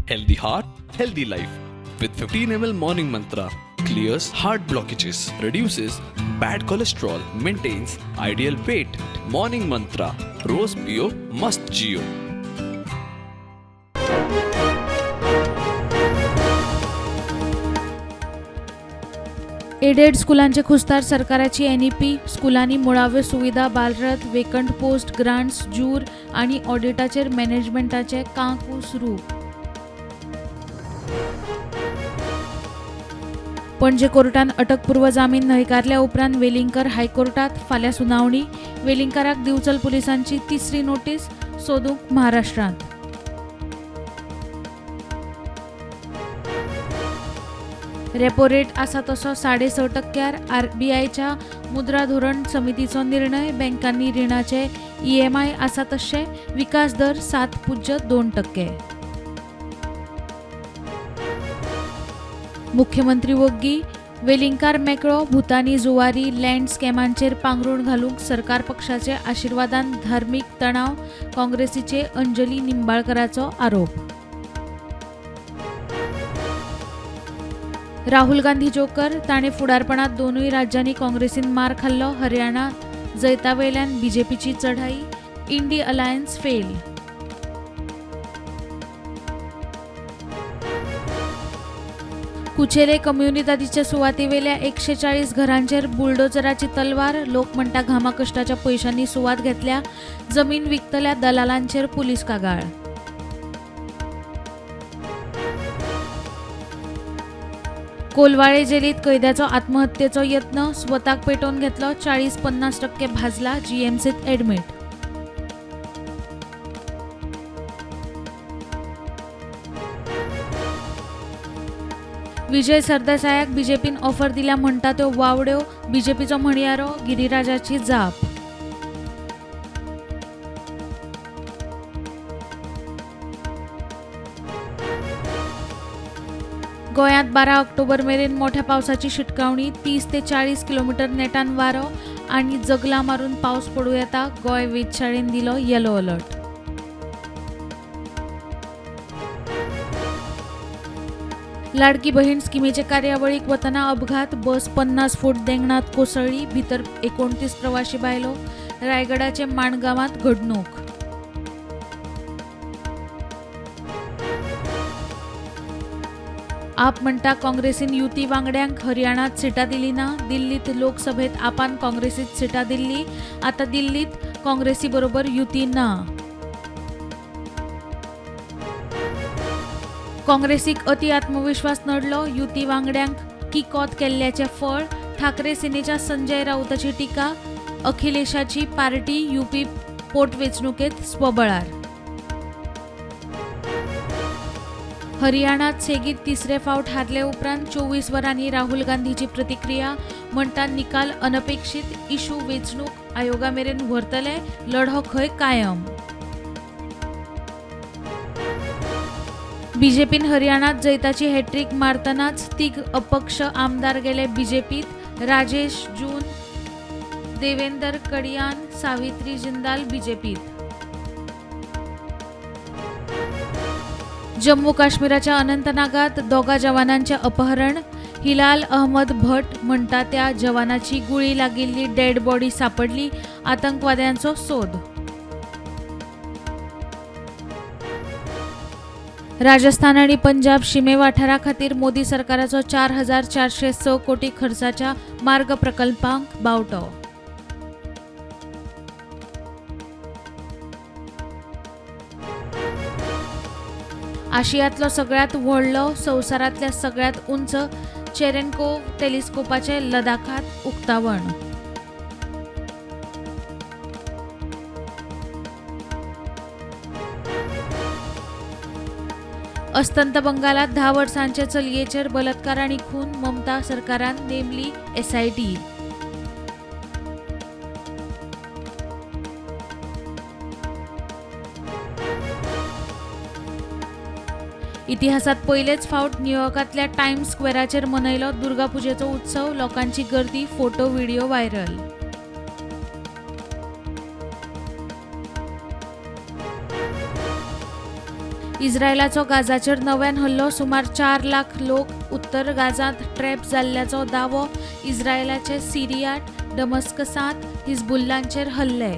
Healthy heart, healthy life. With 15 ml Morning Mantra, clears heart blockages, reduces bad cholesterol, maintains ideal weight. Morning Mantra, Rose Pio, Must Jio. Aided स्कुलांचे खुस्तार सरकाराची NEP, स्कुलांनी मुळाव्यो सुविधा, Bal Rath, vacant post, grants, जूर आनी ऑडिटाचेर मॅनेजमेंटाचें कांकूस रूप. पणजे कोर्टान अटकपूर्व जामीन न्हयकारल्या उपरांत वेलिंगकर हायकोर्टात फाल्यां सुनावणी. वेलिंगकाराक दिवचल पुलिसांची तिसरी नोटीस, सोदूंक महाराष्ट्रांत. रेपो रेट आसा तसो 6.5 टक्क्यार. आरबीआयच्या मुद्रा धोरण समितीचो निर्णय. बँकांनी रिणाचे ईएमआय आसा तश्शे. विकास दर 7.02%. मुख्यमंत्री वग्गी, वेलिंगकार मेकळो. भुतानी जुवारी लँड स्कॅमांचेर पांगरूण घालूंक सरकार पक्षाचे आशिर्वादान धार्मीक तणाव, काँग्रेसीचे अंजली निंबाळकराचो आरोप. राहुल गांधी जोकर, ताणें फुडारपणात दोनूय राज्यांनी काँग्रेसीन मार खाल्लो. हरियाणा जैतावेल्यान बीजेपीची चढाई. इंडी अलायन्स फेल. कुचेले कम्युनिदादीच्या सुवातेवेल्या 140 घरांचेर बुलडोझराची तलवार. लोक म्हणटा घामा कश्टाच्या पयशांनी सुवात घेतल्या. जमीन विकतल्या दलालांचेर पुलीस कागाळ. कोलवाळे जेलीत कैद्याचो आत्महत्येचो यत्न. स्वताक पेटोवन घेतलो. 40-50% भाजला. जीएमसीत ॲडमिट. विजय सरदेसायाक बीजेपीन ऑफर दिल्या म्हणटा त्यो वावड्यो, बीजेपीचो म्हणयारो गिरिराजाची जाप. गोंयांत 12 ऑक्टोबर मेरेन मोठ्या पावसाची शिटकावणी. 30 ते 40 किलोमिटर नेटान वारो आनी जगलां मारून पावस पडूं येता. गोंय वेधशाळेन दिलो येलो अलर्ट. लाडकी बहीण स्किमेचे कार्यावळीक वतना अपघात. बस 50 फूट देंगणात कोसळ्ळी. भितर 29 प्रवाशी बायलो. रायगडाचे माणगांवांत घडणूक. आप म्हणटा काँग्रेसीन युती वांगड्यांक हरियाणात सिटां दिली ना. दिल्लीत लोकसभेत आपान काँग्रेसीत सिटां दिल्ली. आतां दिल्लीत काँग्रेसी बरोबर युती ना. काँग्रेसीक अति आत्मविश्वास नडलो. युती वांगड्यांक किकोत केल्ल्याचें फळ. ठाकरे सेनेच्या संजय राऊताची टिका. अखिलेशाची पार्टी युपी पोटवेंचणुकेत स्वबळार. हरियाणात सेगीत तिसरे फावट हारले उपरांत 24 वरांनी राहुल गांधीची प्रतिक्रिया. म्हणटा निकाल अनपेक्षीत. इशू वेंचणूक आयोगा मेरेन व्हरतले. लढो खंय कायम. बीजेपीन हरियाणात जैताची हॅट्रीक मारतनाच तीग अपक्ष आमदार गेले बीजेपीत. राजेश जून, देवेंदर कडियान, सावित्री जिंदाल बीजेपीत. जम्मू काश्मीराच्या अनंतनागात दोगा जवानांचें अपहरण. हिलाल अहमद भट म्हणटा त्या जवानाची गुळी लागिल्ली डेड बॉडी सापडली. आतंकवाद्यांचो सोद. राजस्थान आनी पंजाब शिमे वाठारा खातीर मोदी सरकाराचो 4406 कोटी खर्चाच्या मार्ग प्रकल्पांक बावटो. आशियांतलो सगळ्यांत व्हडलो, संवसारांतल्या सगळ्यांत उंच चेरेनकोव टेलिस्कोपाचें लडाखांत उक्तावण. अस्तंत बंगालात 10 वर्सांचे चलयेचेर बलात्कार आनी खून. ममता सरकारान नेमली एसआयटी. इतिहासात पयलेच फावट न्यूयॉर्कांतल्या टायम्स स्क्वेराचेर मनयलो दुर्गा पुजेचो उत्सव. लोकांची गर्दी, फोटो व्हिडिओ व्हायरल. इस्रायलाचो गाझाचेर नव्यान हल्लो. सुमार 4 लाख लोक उत्तर गाझांत ट्रॅप जाल्ल्याचो दावो. इस्रायलाचे सिरियात डमस्कसांत हिजबुल्लांचेर हल्ले.